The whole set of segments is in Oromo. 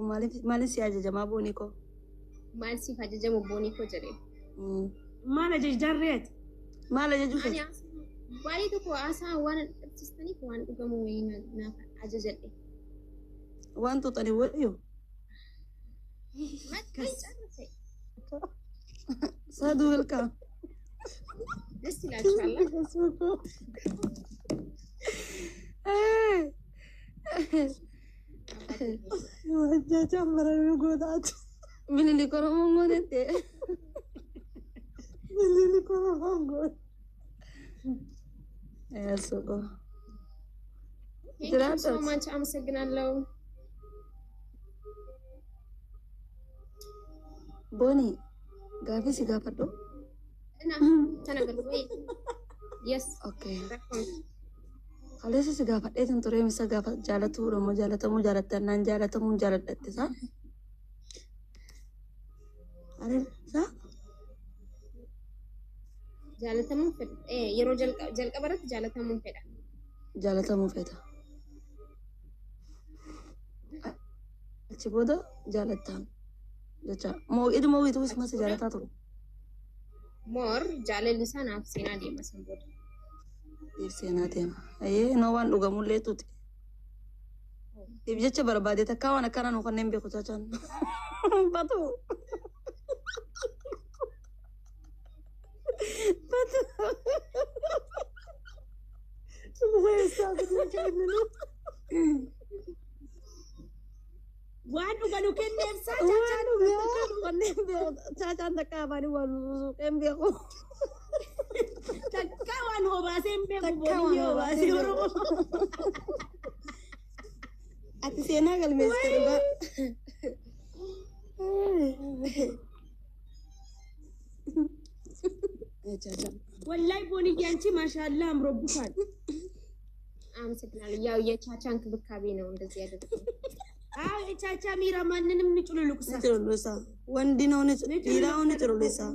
Maaliif maaliif si ajajamaa boonii koo? Maal siif ajajamu boonii koo jedhee. Maal ajajjaarreeti? Maal ajajuu Ani feete? baay'ee tokko haasaa waan dhabsiistaniif waan dhugamu wayii naaf ajajadhe. Waan tuuxanii wayyuu? Maxxan carrase. Saaduu welcome. ደስ ይላችኋል። Wajjaa gootaati. Minilik Oromoon gootette. Minilik Oromoon goote. Suuqoo. Thank you so much አመሰግናለሁ። Booni gaafii si gaafadhu. እና ተናገር ወይ የስ Okay. Kaleessa si gaafadheetin ture misa gaafa jaalatuu moo jaalatamuu jaalattannaan jaalatamuu jaaladhatte saa? Are saa? Jaalatamuu fedha yeroo jalqaba irratti jaalatamuu fedha. Jaalatamuu feeta. Achi booda jaalattaan jecha moo iduma wiituu isuma si jaalataa turu. More jaalalli isaa naaf seenaa deema san booda. Siif seenaa deema. Ayyee noo waan dhugamullee tuuti. Siif jecha barbaade takkaa waan akkanaa nu kanneen beeku chaachaan. Batu. Batu. Waan dhuganu kenneef saa Waan dhugaa nu kanneen beeku chaachaan takkaa afaanii waan suuqeen beeku. Takkaa waan obaasee hin beeku Takkaa waan booniyyee obaasee obaasee hin Oromoo. Ati seenaa galmeessite dhugaa. Chaachaan. Wallahi booniyyee አንቺ ማሻአላህ አምሮብሻል። አመሰግናለሁ። ያው የቻቻ እንክብካቤ ነው እንደዚህ ያደረገው። አዎ የቻቻ ሚራ ማንንም ንጭሉሉቅሳ Ni cululusa. Wanti noo ni dhiiraa ni cululusa.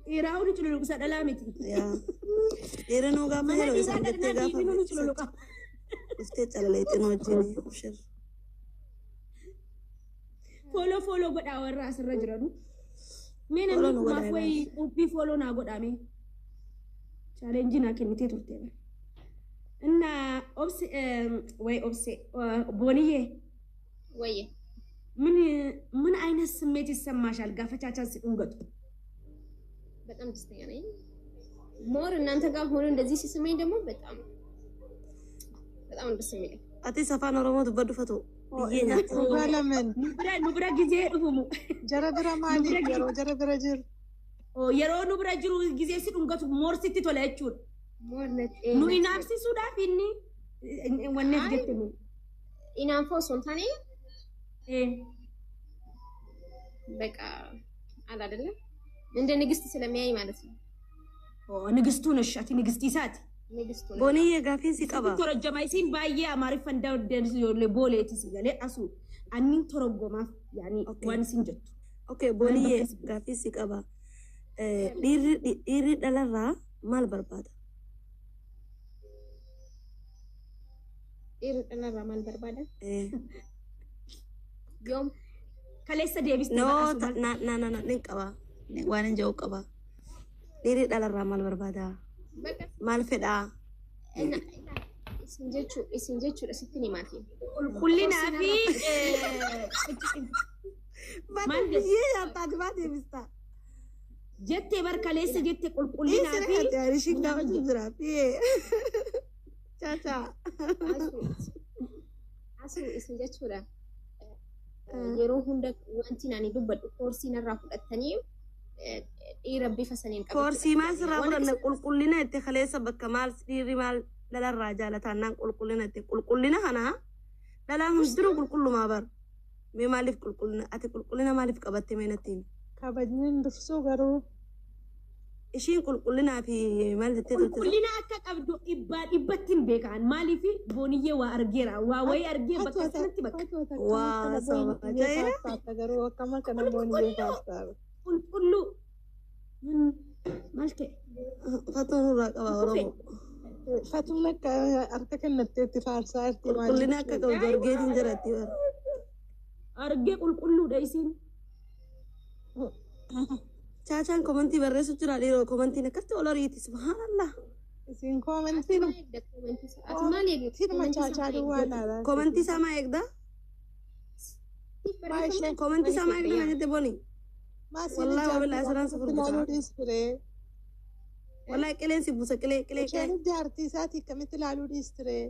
Dhiiraa ni cululuqsa dhalaa miti. Yaa. Dhiirri nuu gaafa Mana yeroo dhiiraa isaan jettee dhaqnaa gaafa dhiirri nu cululuqa. dhuftee calaleetti nu wajjin abshir. Follow follow godhaa warra asirra jiranu. Mee Follow namni nu kumaaf godhaa wayi quubbii follow naa godhaa mee. Challenge naa kennitee turte bara. እና ኦብሴ ወይ ኦብሴ ቦንዬ ወይ ምን ምን አይነት ስሜት ይሰማሻል ጋፈቻቻን ሲዱንገጡ? በጣም ደስተኛ ነኝ። More እናንተ ጋር ሆኖ እንደዚህ ሲስመኝ ደግሞ በጣም በጣም ደስ የሚለኝ። Atis afaan Oromoo dubbadhu fatu. Biyyee nyaatta. Dhugaa lameen Nu bira ጊዜ dhufumu jara bira maaliif yeroo jara bira jiru? yeroo nu bira jiru ጊዜ ሲዱንገቱ more sitti tola jechuudha. More ነት Nu inaafsisuudhaaf inni wanneef jette nu. ኢናንፎ ሶንታኔ በቃ አለ አይደለ እንደ ንግስት ስለሚያይ ማለት ነው። ንግስቱ ነሽ ati ንግስቲ isaati. ንግስቱ ነው። Booniyyee gaafiin si qaba. Torojjama isiin baay'ee amaariffan ijoollee booleeti si galee asu annin toroggomaaf yaani Okay. waan isin jettu. Okay, booniyyee gaafiin si qaba. Dhiirri dhiirri dhalarraa maal barbaada? Dhiirri dhalarraa maal barbaada? Eh, Yoom Kaleessa deebistee No, badhaasu maal? na na na na nin qaba. Waan hin jedhu qaba. Dhiirri dhalarraa maal barbaada? በቃ Maal fedhaa? እና isin jechuu isin jechuudha sitti himaati. Qulqullinaa fi Maal jette? Biyyee nyaataati maa deebistaa? Jettee bar kaleessa jette qulqullinaa Dhiirri fi ati ishiin gaafachuu jira. Biyyee. Chaachaa. Asu isin jechuudha. Yeroo hunda wanti ani dubbadhu koorsii narraa fudhattanii dhiira bifa saniin qabachuudha. Koorsii maal sirraa fudhanne qulqullina itti kaleessa bakka maal dhiirri maal dhalarraa jaalataan qulqullina itti qulqullina kana dhalaan hundinuu qulqullumaa bar. Mee maaliif qulqullina ati qulqullina maaliif qabatte mee natti himi? Kabajni hin dursuu garuu Ishiin qulqullinaa fi maal jettee turte? Qulqullina akka qabdu dhibbaa dhibbatti hin beekan. Maaliif booniyyee waa argeera waa wayii argee bakka sanatti bakka Waa sababa ajaa'iba. faarsaata garuu akkama kana booniyyee faarsaata. Qulqulluu maal ta'e? Fatuun irraa qaba Oromoo. Fatuun akka harka kennatteetti faarsaa jirti maal Qulqullina akka qabdu argeetiin jiratti bar. Argee qulqulluudha isiin. Chaachaan komantii barreessu jira dhiiroo komantiin akkatti ol ariiti subhaanallah. Isin koomentiin Ati maal eegde? koomentiin chaachaa duwwaa ilaalaa. Komantii isaa maa eegda? Maa isheen Komantii isaa maa eegda na jette boni. maa siin Wallaahi wabillahi ijaartii asirraan si furgusa. ilaaluu dhiistiree. Wallaahi qileen si buusa qilee qilee qilee. Isheen jaartii isaatii akkamitti ilaaluu dhiistiree.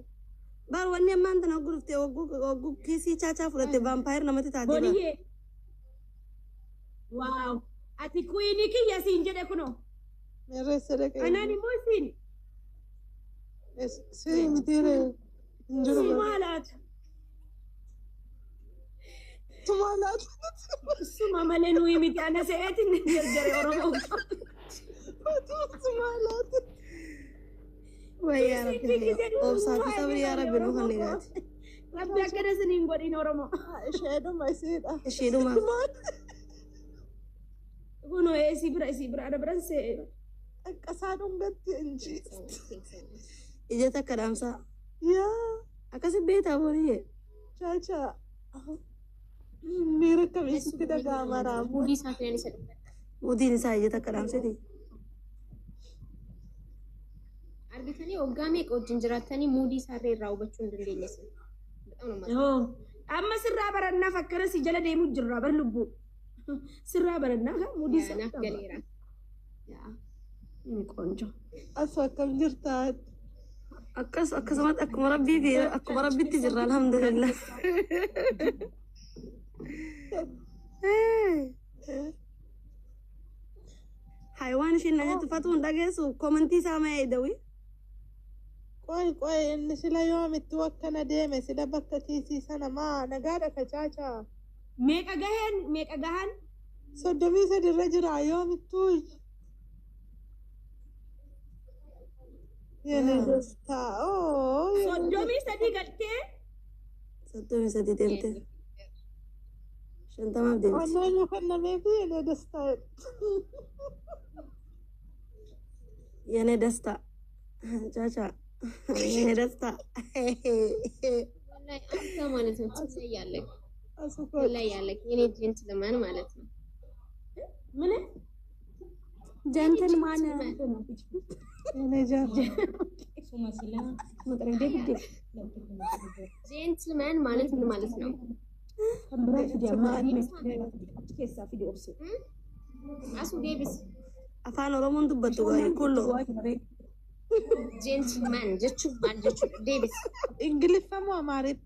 Bar wanni ammaan tana hogguu dhuftee hogguu kiisii chaachaa fudhatte vaampaayir namatti taate bar. Boniyyee. Waaw. Ati kuinii kiyya siin jedhe kunoo. Meerreessa dhaqee. Anaan immoo isiin. Si mitiiree. Hin jiru. Suma laata? Suma laata. Suma malee nuyi miti ana se'eetiin jarjare Oromoo. Suma laata. Way yaa rabbi obsaa fi sabrii yaa rabbi nu kan egaati. Rabbi akkana isiniin godhin Oromoo. Isheedhuma isiidha. Isheedhuma. Kunoo isii bira isii bira ana biran se'e. Akka isaa dhungatti inji. Ija takka dhaamsaa. Yaa Akkasi beektaa boniyyee. chaachaa. Miira akkamitti dhaga'ama raamu. Muudii isaa filan isa dhufadha. Mudiin isaa ija takka dhaamsiti. Argitanii waggaa meeqa wajjin jiraattanii muudii isaarree irraa hubachuu hin dandeenye isin. በጣም ነው የማዝነው። Hoo amma sirraa barannaaf akkana si jala deemu jirra bar lubbuu. Sirraa barannaa kan muudii isaa. Naaf galeera. Yaa inni qoonjo. Asu akkam jirtaa? Akkas akkasumatti akkuma rabbii fi akkuma rabbitti jirra alhamdulillah. Haywaan ishiin na jettu fatuun dhageessu komantii isaa ma eedawi. Qoy qoy inni sila yoomittuu akkana deeme sila bakka kiisii sana maa nagaadha ka chaachaa. Meeqa gaheen meeqa gahan? 33 irra jira yoomittuu. የኔ ደስታ oo 33 galtee 33 deemte. 50f deemti. Onneen yoo kennameefi የኔ ደስታ. የኔ ደስታ ቻቻ የኔ ደስታ ወላሂ አንተ ማለት ነው ትለያለህ፣ Asu koo ትለያለህ። የኔ gentleman ማለት ነው። ምን gentleman የኔ ጃር መጥረጊያ ግዴ Gentleman ማለት ምን ማለት ነው? kan biraa fide amma keessaa fide obse. አሱ ዴቪስ Afaan Oromoon dubbattu gaarii kulloo. Gentleman jechuun maal jechuudha? Deebis. Ingiliffa moo Amaariff?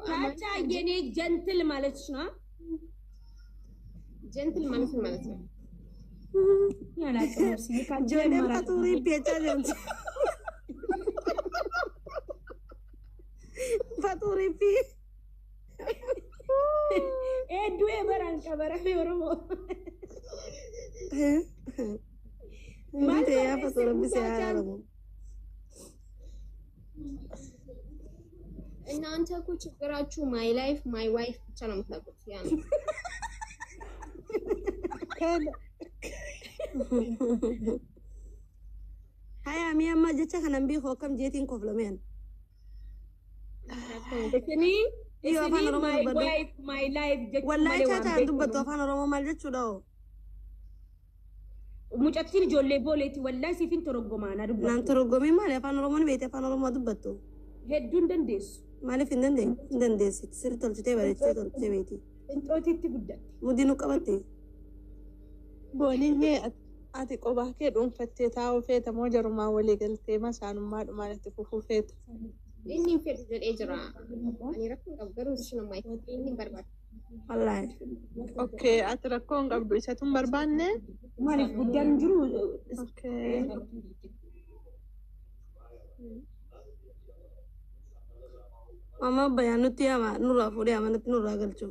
ቻቻ የኔ gentle ማለትሽ ነው። Gentle ማለት ምን ማለት ነው? ያላቅም ኦብስዬ ከአንቺ ላይ Ijoolleen እማራለሁ። fatuurii beechaa jirti. Fatuurii fi Hedduu baraan qabarame Oromoo. Maal ta'e yaa fatuu rabbi si haa araaramu. እናንተ እኮ ችግራችሁ my life my wife ብቻ ነው የምታውቁት። ያ ነው። Kan Haya mi'a ammaa jecha kanan beeku akkam jeetiin koflameen. Isinii Iyo afaan isinii Oromoo my dubbadhu. Wife my life jechuun Wallaahi malee waan chaachaan dubbattu beeknu. afaan Oromoo maal jechuudha hoo? Mucattiin ijoollee booleeti wallaahi siif hin toroggomaa na Naan dubbattu. torgommii maali afaan Oromoo ni beekte afaan Oromoo dubbattu. Hedduun dandeessu. Maaliif hin dandeenye? Hin dandeessiti. Sirri tolchitee bareechitee tolchitee beeti. Inxootiitti guddatte. Mudii nu qabatte. Booniin ati qophaa kee dhuunfattee taa'uu feeta moo jarumaa walii galtee masaanummaadhumaan itti fufuu feeta? Inni hin fedhu jedhee jira. Ani rakkoo hin qabu garuu isheen ammaa inni hin barbaadu. Wallaahi. Okay, ati rakkoo hin qabdu isatu hin barbaanne? Maaliif guddaan hin jiru? Okay. Mama bayaan nutti yaama nurraa fuudhee amanatti nurraa galchu.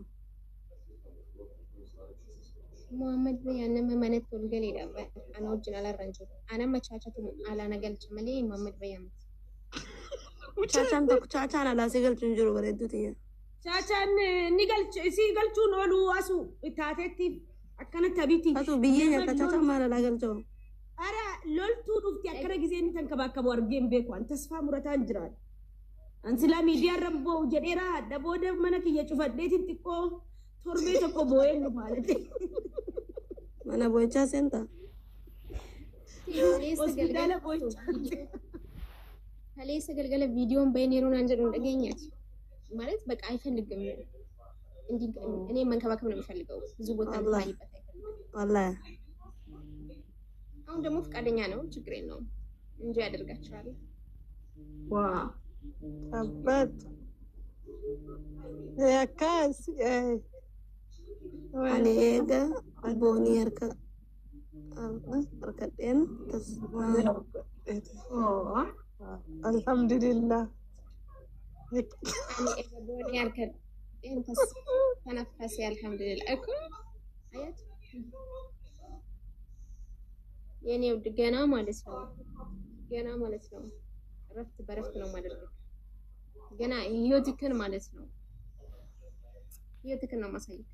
Muhammad Bayyaan nama manatti ol galeedha. Ana wajjin alaarra hin jiru. Ana amma chaachatu alaa na galcha malee Muhammad Bayyaan miti. Chaachaan tokko chaachaan alaa si galchu hin jiru bareedduu tiyya. Chaachaan ni galcha isii galchuun oolu asu taateetti akkanatti abiiti. Atu biyyee nyaata chaachaan maal alaa galchoo? Ara loltuu dhufti akkana gisee inni tankabaakkabu argee hin beeku. An tasfaa murataan jiraan. An silaa miidiyaa irra boo'u jedheera hadha booda mana kiyya cufadheetiin xiqqoo torbee tokko boo'een dhufa alatti. Mana boo'ichaa seentaa? Kaleessa Hospitaala galgala boo'ichaa. Kaleessa galgala viidiyoon baheen yeroo naan jedhu hin dhageenyaati. ማለት በቃ አይፈልግም። እንዲህ እኔ መንከባከብ ነው የሚፈልገው። ብዙ ቦታ ወላሂ እንድታይበት አይፈልግም። ወላሂ አሁን ደግሞ ፈቃደኛ ነው፣ ችግር የለውም። እንጂ ያደርጋቸዋል። Waa. Abbaat. Akkas. Ani eega boonii harka harkadheen tasmaa Oo. Alhamdulillah. Ani eega boonii harkadheen ተነፈሰ። አልሐምዱሊላህ እኮ አያችሁ የኔ ውድ ገና ማለት ነው ገና ማለት ነው እረፍት በእረፍት ነው የማደርገው። ገና ህይወትክን ማለት ነው ህይወትክን ነው ማሳየት።